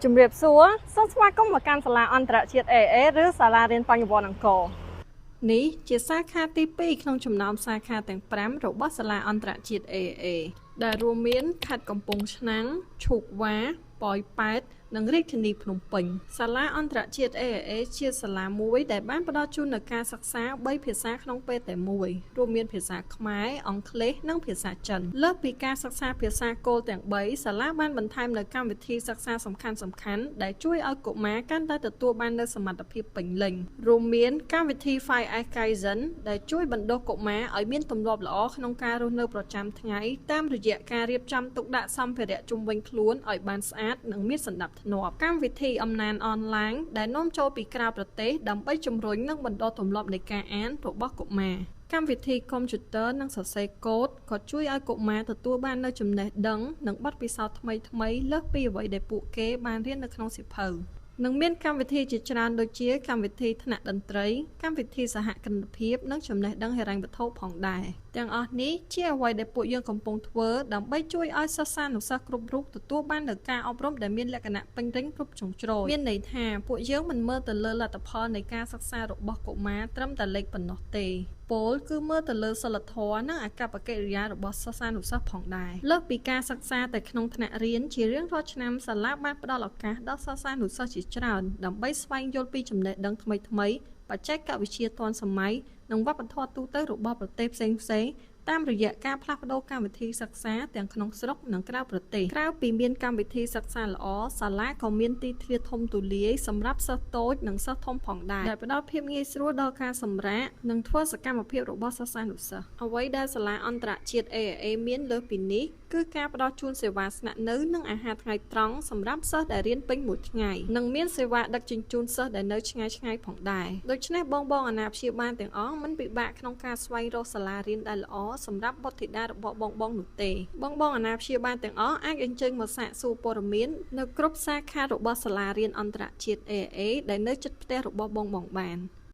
ជំរាបសួរសូមស្វាគមន៍មកកាន់សាលាអន្តរជាតិ AIA ឬសាលារៀនបញ្ញវន្តអង្គរនេះជាសាខាទី2ក្នុងចំណោមសាខាទាំង5របស់សាលាអន្តរជាតិ AIA ដែលរួមមានខេត្តកំពង់ឆ្នាំងឈូកវ៉ាប៉ោយប៉ែតនិងរាជធានីភ្នំពេញសាលាអន្តរជាតិ AIA ជាសាលាមួយដែលបានផ្ដល់ជូននូវការសិក្សា3ភាសាក្នុងពេលតែមួយរួមមានភាសាខ្មែរអង់គ្លេសនិងភាសាចិនលើសពីការសិក្សាភាសាគោលទាំង3សាលាបានបន្ថែមនូវកម្មវិធីសិក្សាសំខាន់ៗដែលជួយឲ្យកុមារកាន់តែទទួលបាននូវសមត្ថភាពពេញលេញរួមមានកម្មវិធី 5S Kaizen ដែលជួយបណ្ដុះកុមារឲ្យមានទម្លាប់ល្អក្នុងការរស់នៅប្រចាំថ្ងៃតាមរយៈការរៀបចំទុកដាក់សម្ភារៈជុំវិញខ្លួនឲ្យបានស្អាតនិងមានសណ្ដាប់ធ្នាប់កម្មវិធីអំណានអនឡាញដែលនាំចូលពីក្រៅប្រទេសដើម្បីជំរុញនិងបណ្ដុះទម្លាប់នៃការអានរបស់កុមារកម្មវិធីកុំព្យូទ័រនិងសរសេរកូដក៏ជួយឲ្យកុមារទទួលបាននូវចំណេះដឹងនិងបទពិសោធន៍ថ្មីៗលើសពីអ្វីដែលពួកគេបានរៀននៅក្នុងសៀវភៅនិងមានកម្មវិធីជាច្រើនដូចជាកម្មវិធីថ្នាក់តន្ត្រីកម្មវិធីសហគ្រិនភាពនិងចំណេះដឹងហិរញ្ញវត្ថុផងដែរទាំងអស់នេះជាអ្វីដែលពួកយើងកំពុងធ្វើដើម្បីជួយឲ្យសិស្សានុសិស្សគ្រប់រូបទទួលបាននូវការអប់រំដែលមានលក្ខណៈពេញលេញគ្រប់ជ្រុងជ្រោយមានន័យថាពួកយើងមិនមើលទៅលើលទ្ធផលនៃការសិក្សារបស់កុមារត្រឹមតែលេខប៉ុណ្ណោះទេពោលគឺមើលទៅលើសីលធម៌និងអាកប្បកិរិយារបស់សិស្សានុសិស្សផងដែរលើសពីការសិក្សាតែក្នុងថ្នាក់រៀនជារៀងរាល់ឆ្នាំសាលាបានផ្ដល់ឱកាសដល់សិស្សានុសិស្សជាច្រើនដើម្បីស្វែងយល់ពីចំណេះដឹងថ្មីៗបច្ចេកវិទ្យាទាន់សម័យនិងវប្បធម៌ទូទៅរបស់ប្រទេសផ្សេងៗតាមរយៈការផ្លាស់ប្ដូរកម្មវិធីសិក្សាទាំងក្នុងស្រុកនិងក្រៅប្រទេសក្រៅពីមានកម្មវិធីសិក្សាល្អសាលាក៏មានទីធ្លាធំទូលាយសម្រាប់សិស្សតូចនិងសិស្សធំផងដែរដែលផ្ដល់ភាពងាយស្រួលដល់ការសម្រាកនិងធ្វើសកម្មភាពរបស់សិស្សានុសិស្សអ្វីដែលសាលាអន្តរជាតិ AIA មានលើសពីនេះគឺការផ្ដល់ជូនសេវាស្នាក់នៅនិងអាហារថ្ងៃត្រង់សម្រាប់សិស្សដែលរៀនពេញមួយថ្ងៃនិងមានសេវាដឹកជញ្ជូនសិស្សដែលនៅឆ្ងាយៗផងដែរដូច្នេះបងៗអាណាព្យាបាលទាំងអស់មិនពិបាកក្នុងការស្វែងរកសាលារៀនដែលល្អសម្រាប់បុត្រធីតារបស់បងៗនោះទេបងៗអាណាព្យាបាលទាំងអស់អាចអញ្ជើញមកសាកសួរព័ត៌មាននៅគ្រប់សាខារបស់សាលារៀនអន្តរជាតិ AIA ដែលនៅជិតផ្ទះរបស់បងៗបាន។